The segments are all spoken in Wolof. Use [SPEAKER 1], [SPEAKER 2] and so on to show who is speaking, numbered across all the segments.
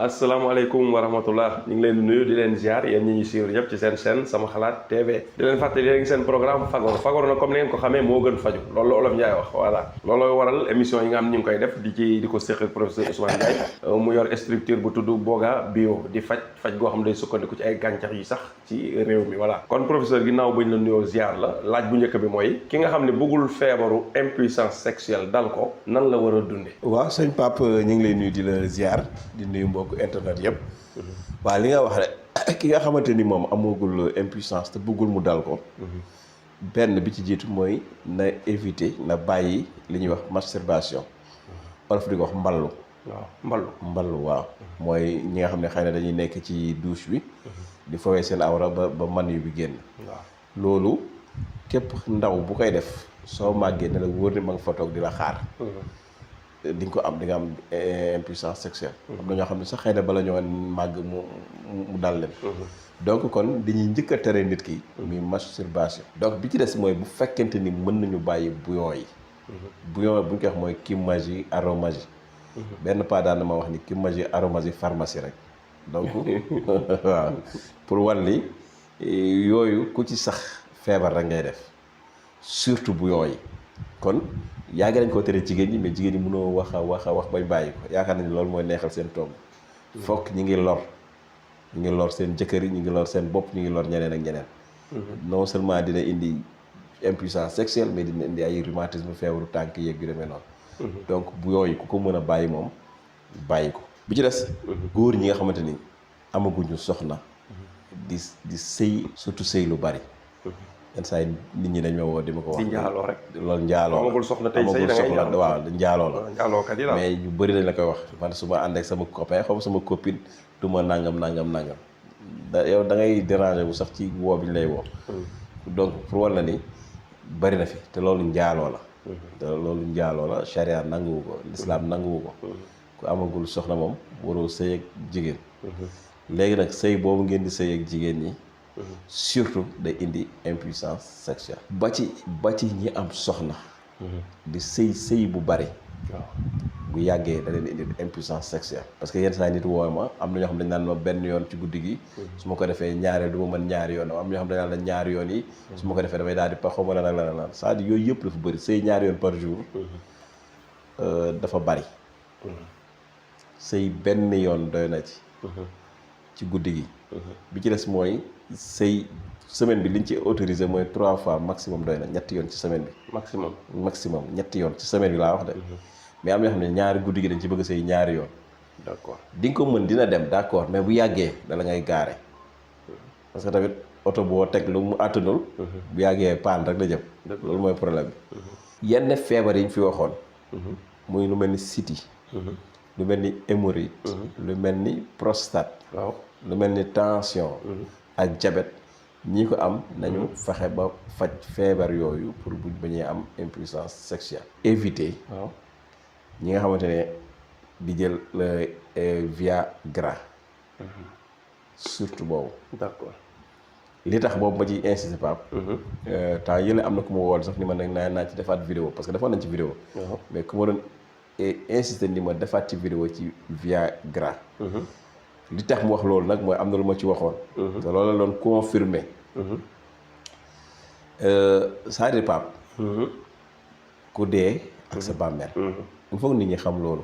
[SPEAKER 1] asalaamaaleykum wa rahmatullah ñu ngi leen di nuyu di leen ziar yéen ñi ñu suivre ñëpp ci seen chaîne sama xalaat TV di leen fàttali yéen ngi seen programme fagaru na comme ni ngeen ko xamee moo gën faju loolu la Olof Njaay wax voilà looloo waral émission yi nga xam ñu ngi koy def di ko séq ak professeur Ousmane Ndiaye mu yor structure bu tudd Boga Bio di faj goo xam day sukkandiku ci ay gàncax yi sax ci réew mi voilà kon professeur ginnaaw bañ la nuyoo ziar la laaj bu njëkk bi mooy ki nga xam ne bëggul feebaru impuissance sexuelle dal ko nan la war a dunde
[SPEAKER 2] waaw sëñ Pape ñu ngi lay nuyu di la ziar di nuyu mbokk internet yëpp waaw li nga wax rek ki nga xamante ni moom amagul impuissance te bëggul mu dal ko benn bi ci jiitu mooy na éviter na bàyyi li ñuy wax masturbation wolof di ko wax mballu waaw mooy ñi nga xam ne xëy na dañuy nekk ci douche bi di fowee seen awra ba man yu bi génn loolu képp ndaw bu koy def soo màggee ne la wóor ni ma nga fa toog di la xaar di nga am impuissance sexuelle am na ñoo xam ne sax xëy na bala ñoo màgg mu dal leen donc kon dañuy njëkk a tere nit ki muy masturbation donc bi ci des mooy bu fekkente ni mën nañu bàyyi bouillon yi bouillon bu ñu koy wax mooy Kymagie aromagie benn pas daan na ma wax ni Kymagie aromagie pharmacie rek donc waaw pour wan li yooyu ku ci sax feebar rek ngay def surtout bouillon yi kon yàgg nañ koo tere jigéen ñi mais jigéen ñi mënoo wax a wax bañ bàyyi ko yaakaar nañ loolu mooy neexal seen togg fokk ñi ngi lor seen jëkkër yi ñi ngi lor seen bopp ñi ngi lor ñeneen ak ñeneen non seulement dina indi impuissance sexuelle mais dina indi ay rhumatisme feebaru tànk yeeg yu demee noonu donc bu yooyu ku ko mën a bàyyi moom bàyyi ko bi ci des góor ñi nga xamante ni amaguñu soxna di sëy surtout sëy lu bari yenn saa yi nit ñi dañ ma woo di ma ko wax.
[SPEAKER 1] di njaaloo rek.
[SPEAKER 2] loolu njaaloo la
[SPEAKER 1] amagul soxna tey sëy da ngay njaaloo
[SPEAKER 2] waaw njaaloo la.
[SPEAKER 1] njaalookat yi la
[SPEAKER 2] mais ñu bëri dañ la koy wax man su ma ànd ak sama copain xaw ma sama copine du ma nangam yow da ngay déranger bu sax ci woo bi ñu lay woo. donc pour wàll na ni bëri na fi te loolu njaaloo la. te loolu njaaloo la charia nanguwu ko l'islam nanguwu ko. ku amagul soxna moom waroo sëy ak jigéen. léegi nag sëy boobu ngeen di sëy ak jigéen ñi. surtout day indi impuissance sexuelle ba ci ñi am soxna di sëy bu bari bu yàggee da leen indi impuissance sexuelle parce que yenn saa nit woo ma am na ñoo xam dañ naan ma benn yoon ci guddi gi su ma ko defee ñaareel du ma mën ñaari yoon am na ñoo xam dañ naan la ñaari yoon yi su ma ko defee damay daal di pa xawma la naan c'est-à-dire yooyu yëpp dafa bëri sëy ñaari yoon par jour dafa bari sëy benn yoon doy na ci guddi gi bi ci des mooy sëy semaine bi liñ ci autorisé mooy 3 fois maximum doy na ñetti yoon ci semaine bi maximum ñetti yoon ci semaine bi laa wax de mais am ñoo xam ne ñaari guddi gi dañ ci bëgg sëy ñaari yoon
[SPEAKER 1] d'accord
[SPEAKER 2] di nga ko mën dina dem d'accord mais bu yàggee dala ngay gaare parce que tamit oto boo teg lu mu àttanul bu yàggee paan rek la jëm loolu mooy problème bi yenn feebar yi ñu fi waxoon muy lu mel ni siti lu mel ni hémorroïde lu mel ni prostate
[SPEAKER 1] waaw
[SPEAKER 2] lu mel ni tension ak diabète ñi ko am nañu fexe ba faj feebar yooyu pour buñ bañee am impuissance sexuelle éviter
[SPEAKER 1] waaw
[SPEAKER 2] ñi nga xamante ne di jël le Viagra surtout boobu
[SPEAKER 1] d'accord
[SPEAKER 2] li tax boobu ma ci insisté Pape temps yële am na ku ma wool sax ni ma nag naa ci defaat vidéo parce que defoon nañ ci vidéo mais ku ma doon insisté ni ma defaat ci vidéo ci Viagra li tax mu wax loolu nag mooy am na lu ma ci waxoon te loolu la doon confirmé c'est-à-dire Pape ku dee ak sa bàmmeel il faut nit ñi xam loolu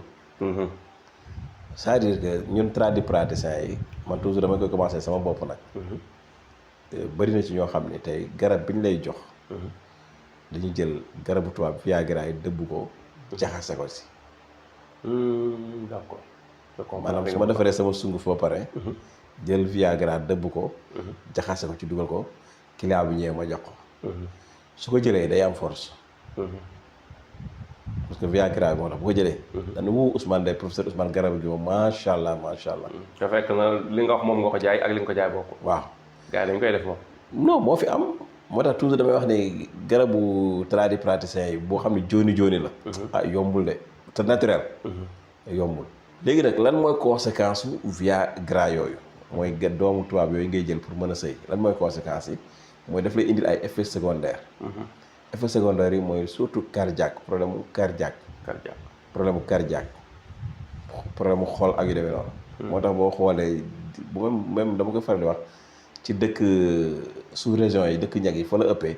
[SPEAKER 2] c'est-à-dire que ñun tradipraticiens yi man toujours dama koy commencé sama bopp nag bëri na ci ñoo xam ne tey garab bi ñu lay jox dañuy jël garabu tubaab Viagra yi dëbb ko jaxase ko si
[SPEAKER 1] d'accord
[SPEAKER 2] maanaam su ma defaree sama sunguf ba pare jël Viagra dëbb ko jaxase ko ci dugal ko client bi ñëwee ma jox ko su ko jëlee day am force parce que Viagra bi moo tax bu ko jëlee dana wu Ousmane day professeur Ousmane garab gi moom macha allah
[SPEAKER 1] te fekk na li nga wax moom nga ko jaay ak li nga ko jaay bokk
[SPEAKER 2] waaw
[SPEAKER 1] gars yi dañ koy def moom
[SPEAKER 2] non moo fi am moo tax toujours damay wax ne garabu tradipraticien yi boo xam ne jooni la yombul de te naturel yombul léegi nag lan mooy conséquence su Viagra yooyu mooy doomu tubaab yooyu ngay jël pour mën a sëy lan mooy conséquence yi mooy daf lay indil ay effets secondaires effets secondaires yi mooy surtout problème mu cardiaque problème mu xol ak yu demee noonu moo tax boo xoolee bu même dama koy faral di wax ci dëkk sous région yi dëkk ñag yi fa la ëppee.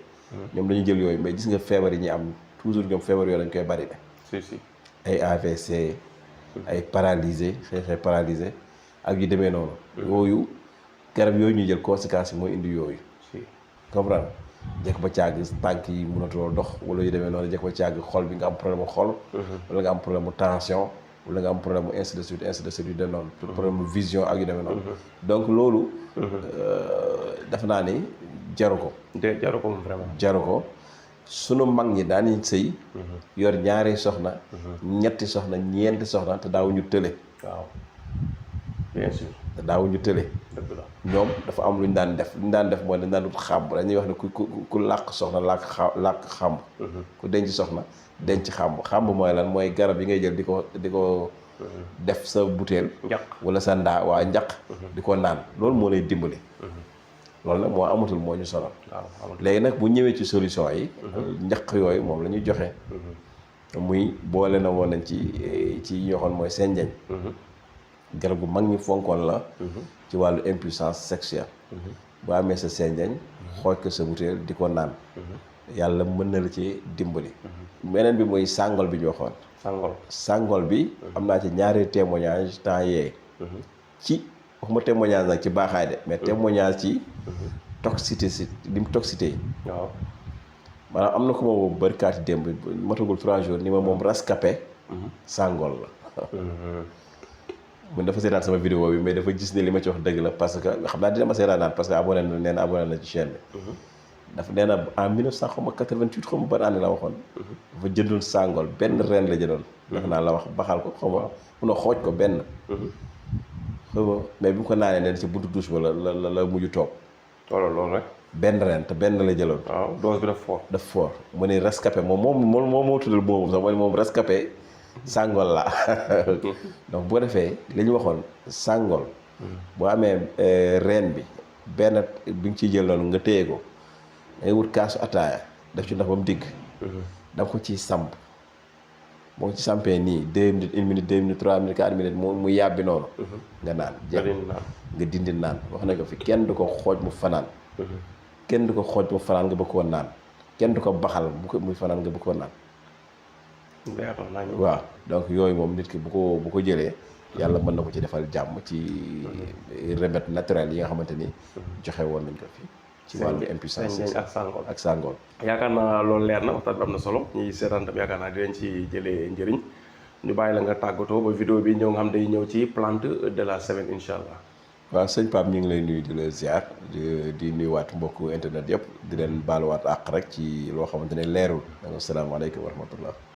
[SPEAKER 2] ñoom dañu jël yooyu mais gis nga feebar yi ñuy am toujours ñoom feebar yooyu dañ koy bari de.
[SPEAKER 1] si
[SPEAKER 2] ay AVC. ay paralysé xeexee paralysé ak yu demee noonu. yooyu garab yooyu ñuy jël conséquences yi mooy indi yooyu. comprendre jekk ba càgg tànk yi mënatoo dox wala yu demee noonu jekk ba càgg xol bi nga am problème mu xol. wala nga am problème mu tension. wala nga am problème mu ainsi de suite yu demee noonu. problème mu vision ak yu demee noonu. donc loolu. dafa naa ni jaru ko.
[SPEAKER 1] jaru ko moom vraiment.
[SPEAKER 2] jaru ko sunu mag ñi daan sëy. yor ñaari soxna. ñetti soxna ñeenti soxna te daawuñu tële.
[SPEAKER 1] waaw bien sûr.
[SPEAKER 2] te daawuñu tële.
[SPEAKER 1] dëgg la
[SPEAKER 2] ñoom dafa am lu ñu daan def mooy dañ daan wut xàmb dañuy wax ne ku làq soxna làq xàmb. ku denc soxna denc xàmb mooy lan mooy garab yi ngay jël di ko def sa butéel.
[SPEAKER 1] njaq
[SPEAKER 2] wala sa ndaa waa njaq. di ko naan loolu moo lay dimbali. loolu nag moo amatul moo ñu sonal. léegi nag bu ñëwee ci solution yi. njaq yooyu moom la ñuy joxe. muy boole na woon nañ ci ñoo xam mooy seen njañ. garab gu mag ñi fonkoon la. ci wàllu impuissance sexuelle. boo amee sa senjañ xooj ko sa butéel di ko naan. yàlla mën na la ci dimbali. beneen bi mooy sàngol bi ñu waxoon. sàngol bi. am naa ci ñaari témoignage temps yee. ci waxuma témoignage nag ci baaxaay de mais témoignage ci. toxicité si lim toxicité.
[SPEAKER 1] waaw
[SPEAKER 2] maanaam am na ko ma woo barkaati démb matagul 3 jours ni ma moom rescapé. sàngol la. mun dafa seetaan sama vidéo bi mais dafa gis ne li ma ci wax dëgg la parce que xam naa dina ma seetaanaat parce que abonné na ci chaîne bi. dafa nee na en 1988 xaw ma ban année la waxoon. dafa jëndoon sàngol benn reen la jëndoon. defe naa la wax baxal ko xaw ma mun a xooj ko benn. xaw ma mais bi mu ko naanee nee na ci buntu douche ba la mujj toog.
[SPEAKER 1] loolu rek.
[SPEAKER 2] benn reen te benn la jëloon.
[SPEAKER 1] waaw dose bi daf fort.
[SPEAKER 2] mu ne rescapé moom moo tuddal boobu sax moom rescapé. sàngol la donc boo defee li ñu waxoon sàngol boo amee reen bi benn bi nga ciy jël noonu nga téye ko ngay wut kaasu ataaya def ci ndox ba mu digg da nga ko ciy samp boo ci sampee nii 2 minutes 1 minute 2 minutes 3 minutes 4 minutes mu yàbbi noonu nga naan jeex nga dindi naan wax na ko fi kenn du ko xooj mu fanaan kenn du ko xooj mu fanaan nga bëgg koo naan kenn du ko baxal muy fanaan nga bëgg koo naan waaw donc yooyu moom nit ki bu ko jëlee yàlla mën na ko ci defal jàmm ci remède naturel yi nga xamante ni joxe woon nañ ko fi ci wàllu impuissance ak sàngool
[SPEAKER 1] yaakaar naa loolu leer na waxtaan bi am na solo ñuy seetaan tam yaakaar naa di leen ci jëlee njëriñ ñu bàyyi la nga tàggatoo ba vidéo bi ñëw nga xam day ñëw ci plante de la semaine incha allah.
[SPEAKER 2] waaw sëñ Pape ñu ngi lay nuyu di la ziar di nuyuwaat mbokku internet yëpp di leen baaluwaat àq rek ci loo xamante ne leerul. asalaamaaleykum wa rahmatullah.